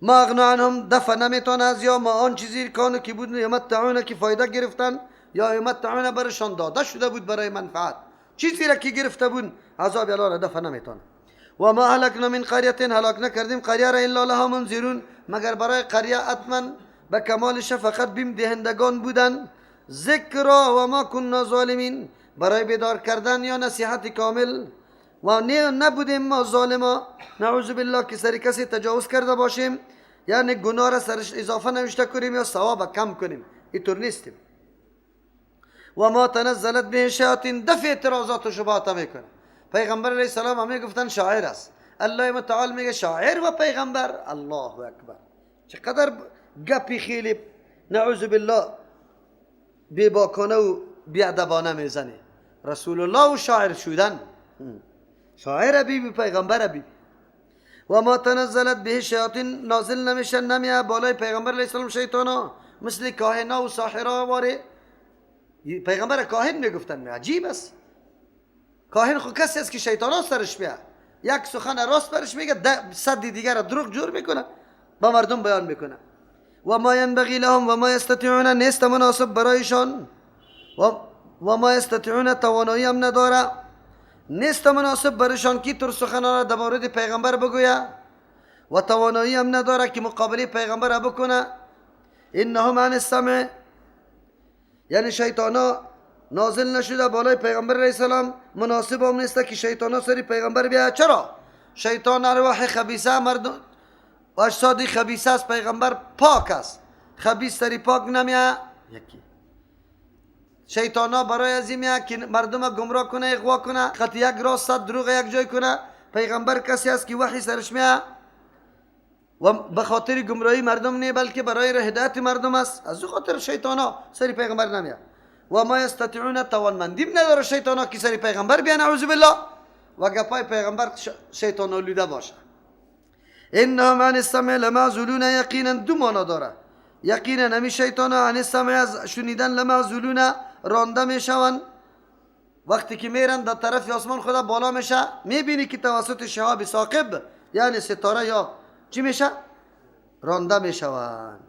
ما اغنا عنهم دفع نمیتونه از یا ما آن چیزی کانو که بود یمتعون که فایده گرفتن یا یمتعون برشان داده شده بود برای منفعت، چیزی را که گرفته بود عذاب الله را دفع نمیتونه. و ما اهلکنا من قریه، هلاک نکردیم قریه را الا لها منذرون، مگر برای قریه حتما به کمال شفقت بیم دهندگان بودن. ذکر و ما كنا ظالمین، برای بیدار کردن یا نصیحت کامل. و نبودیم ما ظالما، نعوذ بالله که سر کسی تجاوز کرده باشیم، یعنی گناه را سرش اضافه نوشته کنیم یا ثواب کم کنیم، اینطور نیستیم. و ما تنزلت به شیاطین، دفع اعتراضات و شبهات میکنه. پیغمبر علیه السلام همه گفتن شاعر است، الله متعال میگه شاعر و پیغمبر. الله اکبر، چقدر گپی خیلی نعوذ بالله بیباکانه و بیادبانه میزنه. رسول الله و شاعر شدن، شاعر بی بی پیغمبر بی. و ما تنزلت به شیاطین، نازل نمیشن نمیه بالای پیغمبر علیه السلام شیطانا، مثل کاهنا و ساحرا واره. پیغمبر کاهن میگفتن، عجیب است. کاهن خو کسی است که شیطانا سرش بیا، یک سخن راست برش میگه، صد دیگر را دروغ جور میکنه با مردم بیان میکنه. و ما ینبغی لهم و ما یستطیعون، نیست مناسب برایشان، و ما یستطیعون توانایی هم نداره، نیست مناسب برایشان کی تر سخن را در مورد پیغمبر بگویه و توانایی هم نداره که مقابله پیغمبر بکنه. انهم عن السمع، یعنی شیطانا نازل نشده بالای پیغمبر علیه السلام، مناسب هم نیست که شیطانا سری پیغمبر بیاید. چرا؟ شیطان ارواح خبیثه، مردم و اجساد خبیثه است، پیغمبر پاک است، خبیث سری پاک نمیه. یکی شیطانا برای از این که مردم گمراه کنه، اغوا کنه، خط یک راست صد دروغ یک جای کنه. پیغمبر کسی است که وحی سرش میه و به خاطر گمراهی مردم نه، بلکه برای هدایت مردم است. از او خاطر شیطانا سری پیغمبر نمیه. و ما یستطیعون، توانمندیم نداره شیطانا که سری پیغمبر بیان، اعوذ بالله، و گپای پیغمبر شیطان آلوده باشه. انهم عن السمع لمعزولون، یقینا دو معنا داره. یقینا همی شیطانا عن السمع از شنیدن، لمعزولون رانده میشوند. وقتی که میرن در طرف آسمان خدا بالا میشه، میبینی که توسط شهاب ثاقب یعنی ستاره یا چی میشه، رانده میشوند.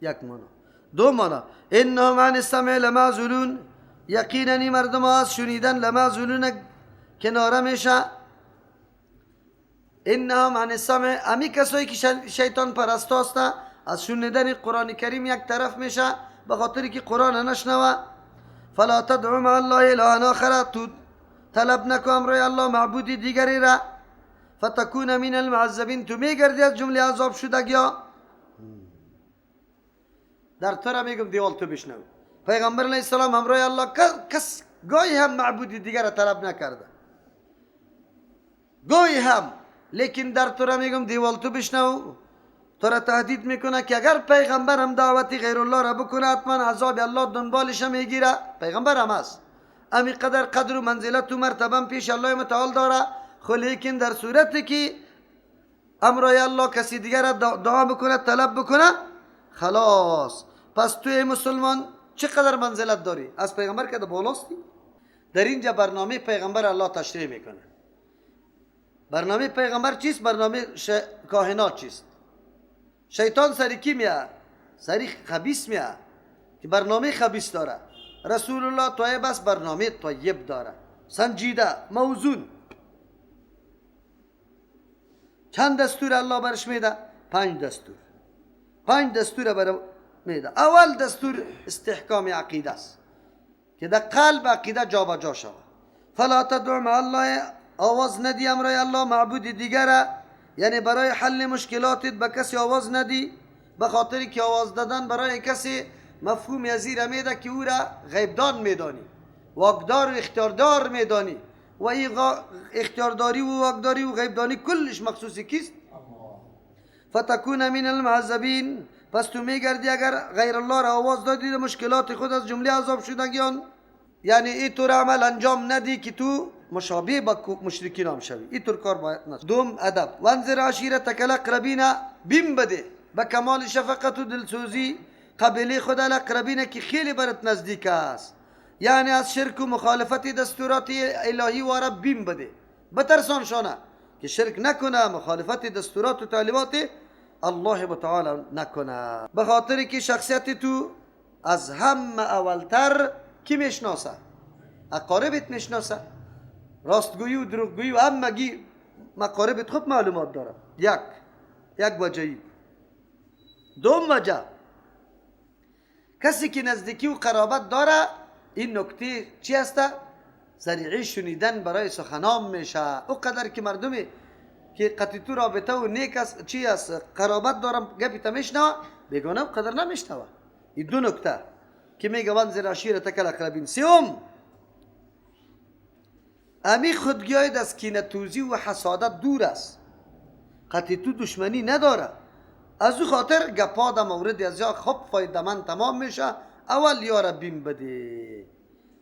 یک معنا. دو معنا انهم عن السمع لمعزولون، یقینا این مردم از شنیدن لمعزولون کناره میشه. انهم عن السمع، امی کسایی که شیطان پرست است از شنیدن قرآن کریم یک طرف میشه، به خاطر که قرآن نشنوه. فلا تدعو مع الله الها آخر، تو طلب نکو امرای الله معبود دیگری را. فتکون من المعذبین، تو میگردی از جمله عذاب شدگیا. در تو را میگم دیوال تو بشنو. پیغمبر علیه السلام همراه الله کس گاهی هم معبود دیگر را طلب نکرده، گاهی هم، لیکن در تو را میگم دیوال تو بشنو. تو را تهدید میکنه که اگر پیغمبر هم دعوت غیر الله را بکنه حتما عذاب الله دنبالش میگیره. پیغمبر هم است، امی قدر قدر و منزلت و مرتبه پیش الله متعال داره، خو لیکن در صورتی که امرای الله کسی دیگر را دعا بکنه، طلب بکنه، خلاص. پس توی مسلمان چقدر منزلت داری؟ از پیغمبر که بالاستی. در اینجا برنامه پیغمبر الله تشریح میکنه. برنامه پیغمبر چیست؟ برنامه کاهنات چیست؟ شیطان سری کی میاد؟ سری خبیث میاد که برنامه خبیث داره. رسول الله طیب است، برنامه طیب داره، سنجیده، موزون. چند دستور الله برش میده؟ 5 دستور. 5 دستور بر میده. اول دستور استحکام عقیده است که در قلب عقیده جابجا شود. فلا تدع مع الله، آواز ندی امرای الله معبود دیگره، یعنی برای حل مشکلاتت به کسی آواز ندی، به خاطر که آواز دادن برای کسی مفهوم از را میده که او را غیبدان میدانی، واکدار و اختیاردار میدانی، و این اختیارداری و واکداری و غیبدانی کلش مخصوص کیست؟ فتکون من المعذبین، پس تو میگردی اگر غیر الله را آواز دادی مشکلات خود از جمله عذاب شدگیان. یعنی این طور عمل انجام ندی که تو مشابه با مشرکین هم شوی، این طور کار باید نشد. دوم ادب، وانذر عشیرتک الاقربین، بیم بده به کمال شفقت و دلسوزی قبیله خود الاقربین که خیلی برات نزدیک است، یعنی از شرک و مخالفت دستورات الهی واره بیم بده، بترسان شانه که شرک نکنه، مخالفت دستورات و تعلیمات الله متعال نکنه. به خاطر که شخصیت تو از همه اولتر کی میشناسه؟ اقاربت میشناسه، راستگویی و دروغگویی و همگی مقاربت خوب معلومات داره. یک وجهی. دوم وجه، کسی که نزدیکی و قرابت داره، این نکته چی هسته؟ ذریعه شنیدن برای سخنام میشه. او قدر که مردمی که قطعی تو رابطه و نیک است، چی است، قرابت دارم، گپی تا میشنوه، بیگانه قدر نمیشنوه. این دو نکته که میگه وانذر عشیرتک الاقربین. سوم، امی خودگیای از کینه توزی و حسادت دور است، قطعی تو دشمنی نداره، از او خاطر گپا در مورد از یا خوب فایده من تمام میشه، اول یاره بیم بده.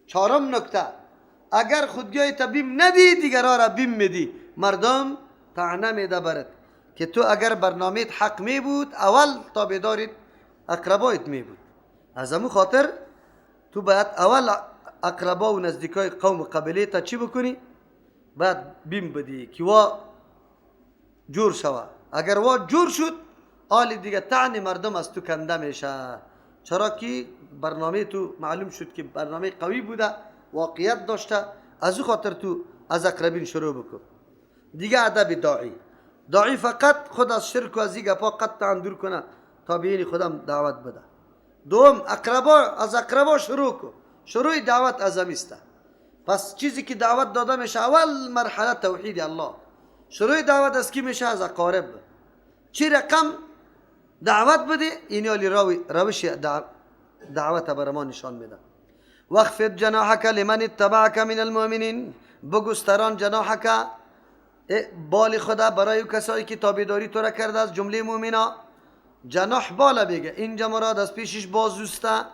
چهارم نکته، اگر خودگیای تا بیم ندی دیگرها را بیم میدی، مردم طعنه میده برد که تو اگر برنامه حق می بود اول تابعدارت اقربایت می بود. از امو خاطر تو باید اول اقربا و نزدیکای قوم و قبیله تا چی بکنی؟ باید بیم بدی که وا جور شوه. اگر وا جور شد آل دیگه طعن مردم از تو کنده میشه، چرا که برنامه تو معلوم شد که برنامه قوی بوده، واقعیت داشته، از او خاطر تو از اقربین شروع بکن. دیگه ادب داعی، داعی فقط خود از شرک و از این گپا قطعا دور کنه تا به خودم دعوت بده. دوم، اقربا، از اقربا شروع کن، شروع دعوت از امیسته. پس چیزی که دعوت داده میشه اول مرحله توحید الله، شروع دعوت از کی میشه؟ از اقارب. چی رقم دعوت بده؟ این یالی روش دعوت بر ما نشان میده. واخفض جناحک لمن اتبعک من المؤمنین، بگستران جناحک، بال خدا برای کسایی که تابعداری تو را کرده از جمله مؤمنا. جناح بالا بگه، اینجا مراد از پیشش بازوسته،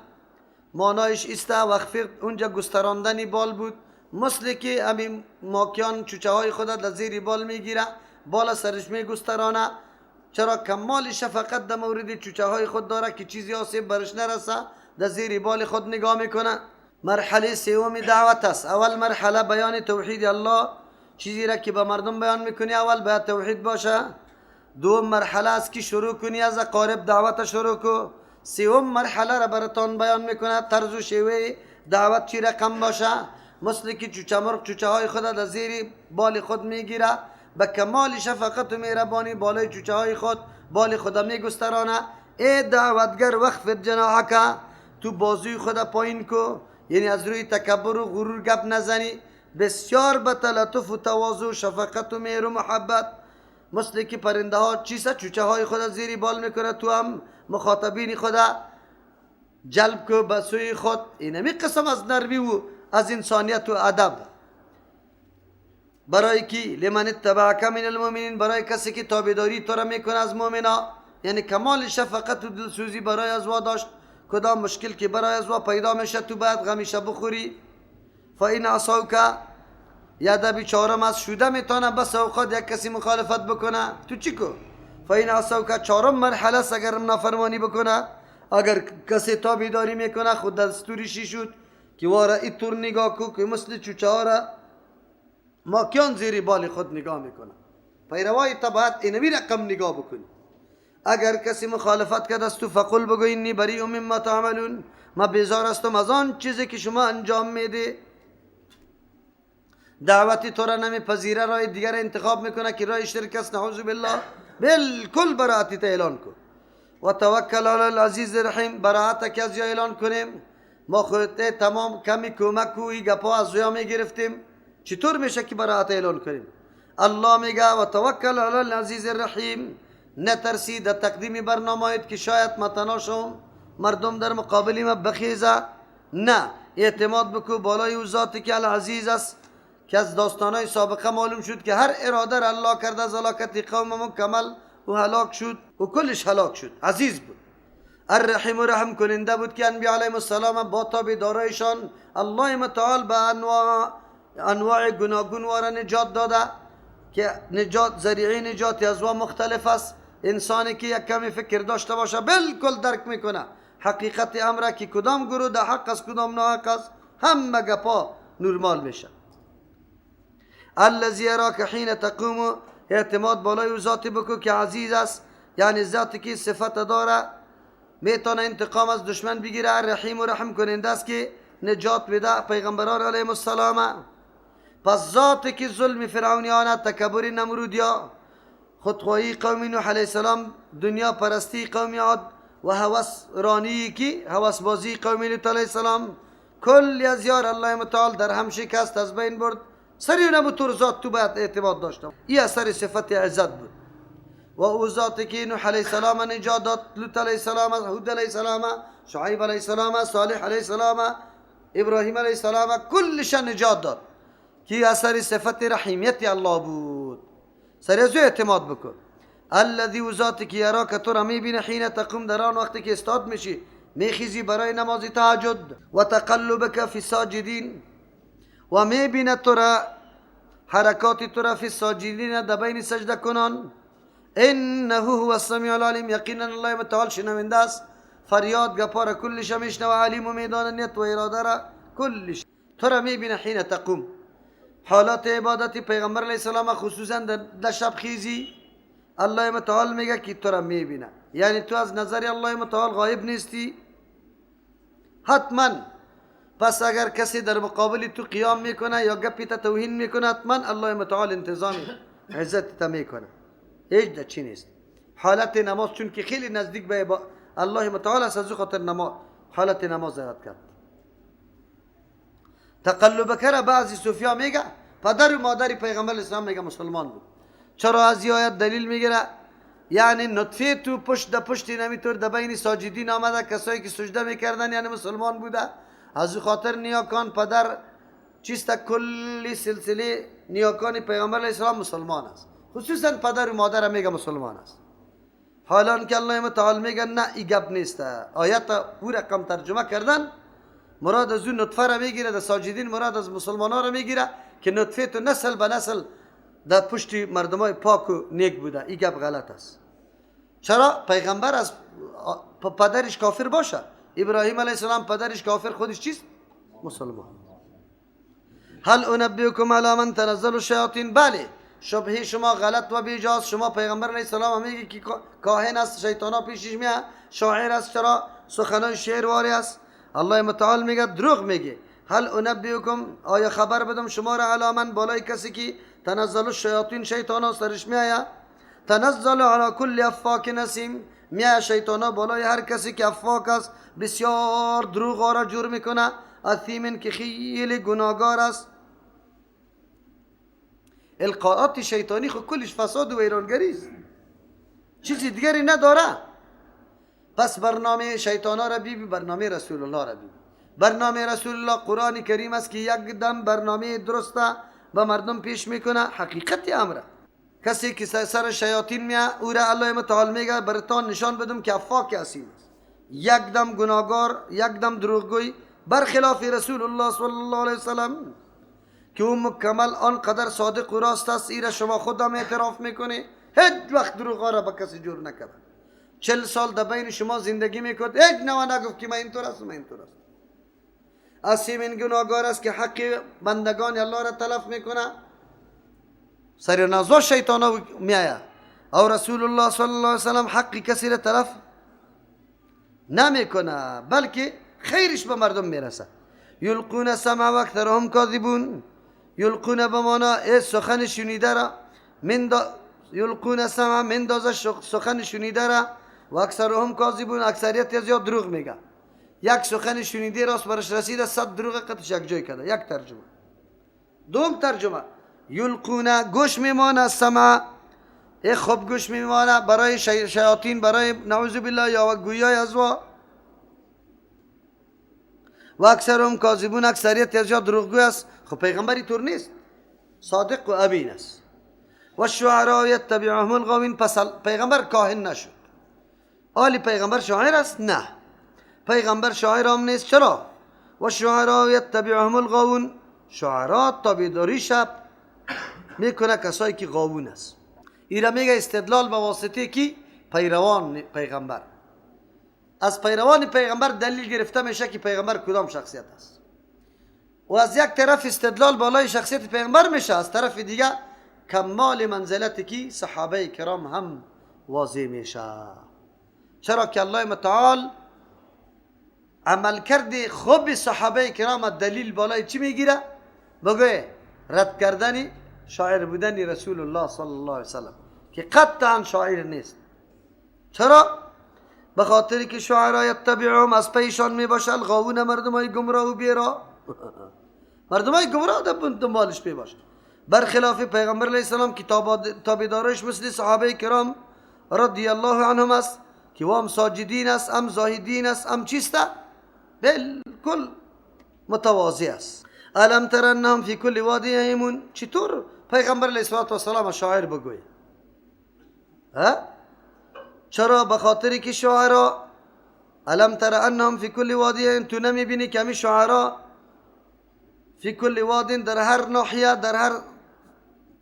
معنایش ایسته. وخفض اونجا گستراندنی بال بود، مثل که همین ماکیان چوچه های خدا در زیر بال میگیره، بالا سرش میگسترانه، چرا کمال شفقت در مورد چوچه های خود داره که چیزی آسیب برش نرسه، در زیر بال خود نگاه میکنه. مرحله سوم دعوت است. اول مرحله بیان توحید الله، چیزی را که به مردم بیان میکنی اول باید توحید باشه. دوم مرحله است که شروع کنی از اقارب دعوت شروع کو. سوم مرحله را براتان بیان میکنه طرز و شیوه دعوت چی رقم باشه، مثل که چوچه مرغ چوچه های خود در زیر بال خود میگیره، به کمال شفقت و مهربانی بالای چوچه های خود بال خود میگسترانه. ای دعوتگر وخفض جناحک، تو بازوی خود پایین کو، یعنی از روی تکبر و غرور گپ نزنی، بسیار به تلطف و تواضع و شفقت و مهر و محبت، مثل که پرنده ها چیسه چوچه های خود زیری بال میکنه، تو هم مخاطبین خود جلب کو به سوی خود. اینمی قسم از نرمی و از انسانیت و ادب. برای کی؟ لمن اتبعک من المؤمنین، برای کسی که تابعداری تو را میکنه از مؤمنا، یعنی کمال شفقت و دلسوزی برای از وا داشت. کدام مشکل که برای از وا پیدا میشه تو باید غمیشه بخوری. فإن عصوک، یا ادب چهارم از شده میتونه بس اوقات یک کسی مخالفت بکنه، تو چی کو؟ فإن عصوک چهارم مرحله است، اگر نافرمانی بکنه، اگر کسی تابعداری میکنه خود دستوری شی شد که واره اینطور نگاه کو که مثل چوچه ها را ماکیان زیر بال خود نگاه میکنه. پیروای تا باید اینمی رقم نگاه بکنی. اگر کسی مخالفت کرد از تو فقل بگو انی بریء مما تعملون، ما بیزار هستم از آن چیزی که شما انجام میده. دعوتی تو را نمیپذیره، راه دیگر انتخاب میکنه که راه شرک است، نعوذ بالله، بالکل براعتی تا اعلان کن. و توکل علی العزیز الرحیم، براعت که از یا اعلان کنیم. ما خودت تمام کمی کمک و ای گپا از یا میگرفتیم، چطور میشه که براعت اعلان کنیم؟ الله میگه و توکل علی العزیز الرحیم، نترسی در تقدیم برنامه‌ایت که شاید متناشم مردم در مقابل ما بخیزه، نه، اعتماد بکو بالای او ذاتی که العزیز است، که از داستانهای سابقه معلوم شد که هر اراده را الله کرده از هلاکت قوم مکمل و هلاک شد و کلش هلاک شد. عزیز بود، الرحیم و رحم کننده بود که انبیاء علیهم السلام با تابعدارایشان الله متعال به انواع گوناگون واره نجات داده که نجات ذریعه نجات از وا مختلف است. انسانی که یک کمی فکر داشته باشه بالکل درک میکنه حقیقت امر که کدام گروه در حق است کدام ناحق است، همه گپا نرمال میشه. الذی یراک حین تقوم، اعتماد بالای او ذات بکو که عزیز است، یعنی ذاتی که صفت داره، میتونه انتقام از دشمن بگیره، رحیم و رحم کننده است که نجات بده پیغمبران علیهم السلام. پس ذاتی که ظلم فرعونیان، تکبر نمرودیا، خودخواهی قوم نوح علیه السلام، دنیا پرستی قوم عاد و هوس رانی کی هوس بازی قوم لوط علیه السلام، کل از یار الله متعال در هم شکست، از بین برد. سری نبود ذات تو باید اعتماد داشتم. این اثر صفت عزت بود. و او ذاتی که نوح علیه السلام نجات داد، لوط علیه السلام، هود علیه السلام، شعیب علیه السلام، صالح علیه السلام، ابراهیم علیه السلام، کلش نجات داد که اثر صفت رحیمیت الله بود. سری از اعتماد بکن. الذی و ذاتی که یراک تو را میبینه، حین تقوم، در آن وقتی که استاد میشی، میخیزی برای نماز تهجد، و تقلبک فی ساجدین، و میبینه تو را، حرکات تو را، فی ساجدین، در بین سجده کنان. انه هو السمیع العلیم، یقینا الله متعال شنونده است، فریاد گپا را کلش میشنوه، علیم و میدان نیت و اراده را کلش. تو را میبینه حین تقوم. حالات عبادت پیغمبر علیه السلام خصوصا در شب خیزی، الله متعال میگه که تو را میبینه، یعنی تو از نظر الله متعال غایب نیستی حتما. پس اگر کسی در مقابل تو قیام میکنه یا گپی تا توهین میکنه، حتما الله متعال انتظام عزت تا میکنه، هیچ در چی نیست. حالت نماز چون که خیلی نزدیک به الله متعال است، از او خاطر نماز حالت نماز یاد کرد. تقلب کرا بعضی صوفیا میگه پدر و مادر پیغمبر اسلام میگه مسلمان بود. چرا از این آیت دلیل میگیره؟ یعنی نطفه تو پشت در پشت نمیطور در بین ساجدین آمده، کسایی که سجده میکردن یعنی مسلمان بوده. از او خاطر نیاکان پدر چیست کلی سلسله نیاکان پیغمبر علیه السلام مسلمان است، خصوصا پدر و مادر میگه مسلمان است. حالان که الله متعال میگه نه، ای گپ نیست. آیت او رقم ترجمه کردن، مراد از اون نطفه را میگیره در ساجدین، مراد از مسلمان ها را میگیره که نطفه تو نسل به نسل در پشت مردمای پاک و نیک بوده. این گپ غلط است. چرا؟ پیغمبر از پدرش کافر باشه، ابراهیم علیه السلام پدرش کافر، خودش چیست؟ مسلمان. هل انبئکم علی من تنزل الشیاطین؟ بله، شبهه شما غلط و بیجاز. شما پیغمبر علیه السلام میگه که کاهن است، شیطانا پیشش میاد، شاعر است، چرا سخنان شعر واری است. الله متعال میگه دروغ میگه. هل انبئکم، آیا خبر بدم شما را، علی من، بالای کسی که تنزل الشیاطین، شیطانا سرش میآید، تنزل علی کل افاک نسیم، میآید شیطانا بالای هر کسی که افاک است، بسیار دروغ را جور میکنه، اثیمن که خیلی گناهگار است. القاءات شیطانی خو کلش فساد و ویرانگری است، چیزی دیگری نداره. پس برنامه شیطانا را ببین، برنامه رسول الله را ببین. برنامه رسول الله قرآن کریم است که یک دم برنامه درسته به مردم پیش میکنه، حقیقت امره. کسی که سر شیاطین میاد، او را الله متعال میگه براتان نشان بدم که افاک اثیم است، یک دم گناهگار، یک دم دروغگوی، برخلاف رسول الله صلی الله علیه وسلم که او مکمل آنقدر صادق و راست است، ایره شما خودم اعتراف میکنی، هیچ وقت دروغ را به کسی جور نکرد. 40 سال در بین شما زندگی میکرد، هیچ نوع نگفت که من اینطور است، من اینطور است. اثیم این گناهگار است که حق بندگان الله را تلف میکنه، سر نازو شیطانا میآید. او رسول الله صلی الله علیه وسلم حق کسی را تلف نمیکنه، بلکه خیرش به مردم میرسه. یلقون السمع و اکثرهم کاذبون. یلقون به معنا ای سخن شنیده را، من یلقون السمع من دازه سخن شنیده را، و اکثرهم کاذبون، اکثریت از یاد دروغ میگه. یک سخن شنیده راست برش رسیده، 100 دروغ قطعش یک جای کرده. یک ترجمه. دوم ترجمه یلقون گوش میمانه، سمع ای خوب گوش میمانه برای شیاطین، برای نعوذ بالله یا گویای از وا، و اکثرهم کاذبون، اکثریت از یاد دروغگوی است. خب پیغمبری طور نیست، صادق و امین است. و الشعراء یتبعهم الغاوین. پس پیغمبر کاهن نشد. آلی پیغمبر شاعر است؟ نه، پیغمبر شاعر هم نیست. چرا؟ و شعراء یتبعهم الغاوون، شعراء تابعداری شب میکنه کسایی که غاوون است. ایرا میگه استدلال به واسطه کی؟ پیروان پیغمبر. از پیروان پیغمبر دلیل گرفته میشه که پیغمبر کدام شخصیت است. و از یک طرف استدلال بالای شخصیت پیغمبر میشه، از طرف دیگه کمال منزلت کی صحابه کرام هم واضح میشه. چرا که الله متعال عمل کرد خوب صحابه کرام دلیل بالای چی میگیره؟ بگه رد کردن شاعر بودن رسول الله صلی الله علیه وسلم که قطعا شاعر نیست. چرا؟ به خاطر که شاعرها یتبعهم از پیشان میباشه الغاوون مردم های گمراه و بیرا، مردم های گمراه دنبالش میباشه. برخلاف پیغمبر علیه السلام که تابعدارش مثل صحابه کرام رضی الله عنهم است که هم ساجدین است، هم زاهدین است، هم چیست؟ بالکل متواضع است. الم تر انهم فی کل وادی یهیمون. چطور پیغمبر علیه السلام شاعر بگوی؟ ها؟ چرا؟ به خاطر که شاعرا الم تر انهم فی کل وادی، تو نمیبینی که همی شاعرا فی کل وادی، در هر ناحیه، در هر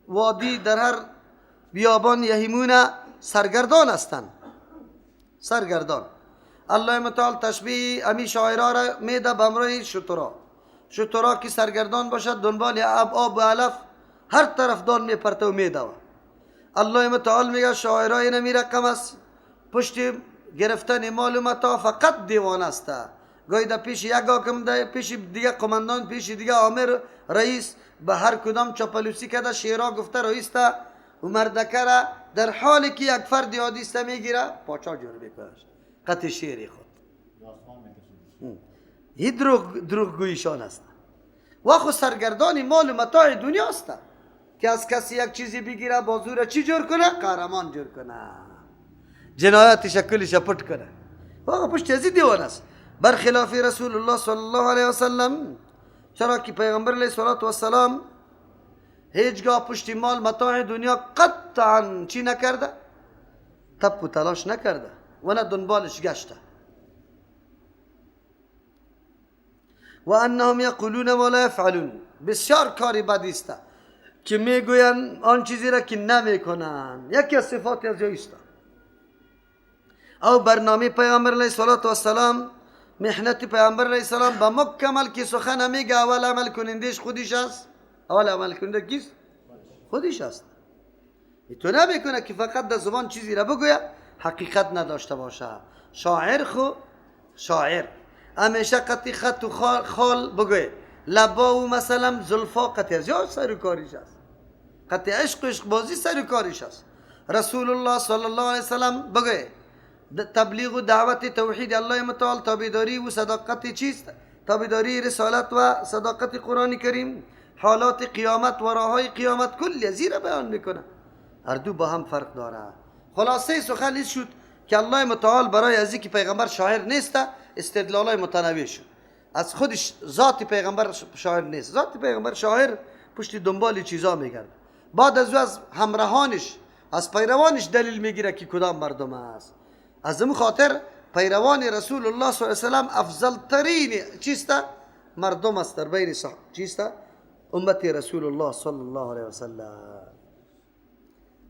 وادی، در هر بیابان یهیمون سرگردان هستند، سرگردان. الله متعال تشبیه امی شاعرا را میده به همراه شترا. شترا که سرگردان باشد دنبال آب و علف هر طرف دان میپرته و میدوه. الله متعال میگه شاعرا اینمی رقم است، پشت گرفتن مال و متاع فقط دیوانه است. گاهی در پیش یک حاکم، در پیش دیگه قماندان، پیش دیگه آمر رئیس، به هر کدام چاپلوسی کرده شعرا گفته رئیس تا و مردکه را در حالی که یک فرد عادی است میگیره پاچا جور میکنه قطع شعری خود. هی دروغگویشان است و خو سرگردان مال و متاع دنیا است که از کسی یک چیزی بگیره بازو را چی جور کنه؟ قهرمان جور کنه، جنایتش کلش پټ کنه. واقعا پشت ازی دیوان است. برخلاف رسول الله صلی الله علیه وسلم، چرا که پیغمبر علیه الصلاة والسلام هیچگاه پشت مال متاع دنیا قطعا چی نکرده؟ تپ و تلاش نکرده و نه دنبالش گشته. و انهم یقولون ما لا یفعلون. بسیار کاری بدی است که میگوین آن چیزی را که نمیکنن. یکی از صفات از است. او برنامه پیامبر علیه الصلاة والسلام، محنت پیامبر علیه السلام به مکمل که سخن میگه اول عمل کنندش خودش است. اول عمل کننده کیست؟ خودش است. تو نمیکنه که فقط در زبان چیزی را بگوید حقیقت نداشته باشه. شاعر خو شاعر همیشه قطی خط و خال بگوید، لبا و مثلا زلفا قطی زیاد سر کاریش است، قطی عشق و عشق بازی سر کاریش است. رسول الله صلی الله علیه وسلم بگوید تبلیغ و دعوت توحید الله متعال، تابعداری و صداقت چیست؟ تابعداری رسالت و صداقت قرآن کریم، حالات قیامت و راههای قیامت کل زیر بیان میکنه. هر دو با هم فرق داره. خلاصه سخن شد که الله متعال برای از اینکه پیغمبر شاعر نیست استدلالای متنوع شد. از خودش ذات پیغمبر شاعر نیست، ذات پیغمبر شاعر پشت دنبال چیزا میگرده. بعد از او از همراهانش، از پیروانش دلیل میگیره که کدام مردم است. از اون خاطر پیروان رسول الله صلی الله علیه و سلم افضل ترین چیست؟ مردم است در بین چیست؟ امت رسول الله صلی الله علیه و سلم.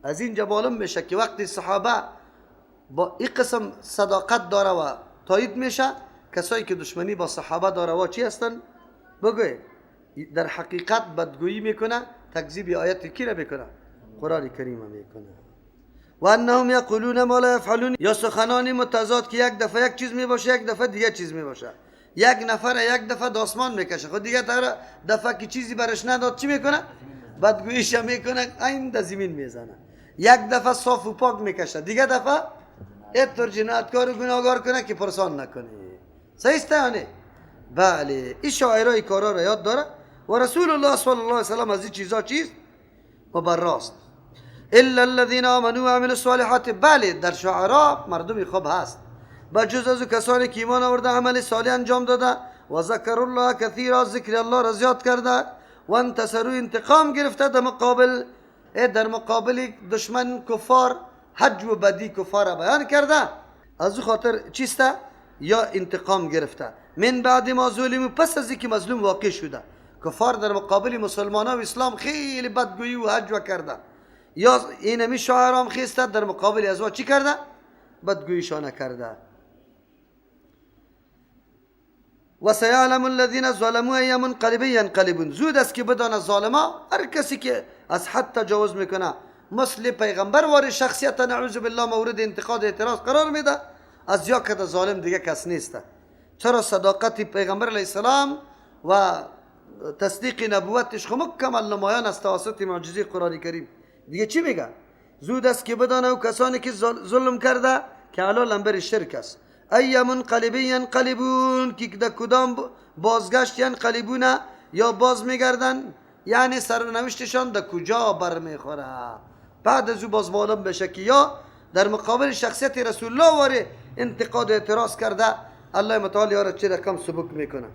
از اینجا معلوم میشه که وقتی صحابه با این قسم صداقت داره و تایید میشه، کسایی که دشمنی با صحابه داره و چی هستن؟ بگوی در حقیقت بدگویی میکنه، تکذیب آیت کی را میکنه؟ قرآن کریم میکنه. و انهم یقولون ما لا یفعلون. یا سخنان متضاد که یک دفعه یک چیز میباشه، یک دفعه دیگه چیز میباشه. یک نفر یک دفعه داسمان میکشه، خود دیگه دفعه که چیزی برش نداد چی میکنه؟ بدگوییش میکنه، این در زمین میزنه. یک دفعه صاف و پاک میکشه، دیگه دفعه اینطور جنایتکار و گناهکار کنه که پرسان نکنه. صحیح است یا نه؟ بله. این شاعرای کارا را یاد داره و رسول الله صلی الله علیه و سلم از این چیزا چیست؟ مبراست. الا الذين آمنوا وعملوا الصالحات. بله در شعرا مردمی خوب هست، بجز از کسانی که ایمان آورده، عمل صالح انجام داده، و ذکر الله کثیرا، ذکر الله را زیاد کرده، و انتصروا، انتقام گرفته در مقابل دشمن کفار، حج و بدی کفار بیان کرده. از او خاطر چیست؟ یا انتقام گرفته. من بعد ما ظلموا، پس از اینکه مظلوم واقع شده. کفار در مقابل مسلمان و اسلام خیلی بدگویی و هجو کرده، یا اینمی شاعرام خیسته در مقابل از وا چی کرده؟ بدگوییشانه کرده. و سیعلم الذین ظلموا ای منقلب ینقلبون. زود است که بدان ظالما، هر کسی که از حد تجاوز میکنه مثل پیغمبر وار شخصیت نعوذ بالله مورد انتقاد اعتراض قرار میده، از یا که ظالم دیگه کس نیست. چرا صداقت پیغمبر علیه السلام و تصدیق نبوتش خو مکمل نمایان است توسط معجزه قرآن کریم. دیگه چی میگه؟ زود است که بدانه و کسانی که ظلم کرده که علا لنبر شرک است، ای منقلب ینقلبون، که در کدام بازگشت ینقلبون یا باز میگردن، یعنی سرنوشتشان در کجا برمیخوره. بعد از او باز معلوم بشه که یا در مقابل شخصیت رسول الله واره انتقاد اعتراض کرده، الله متعال یاره چه رقم سبک میکنه.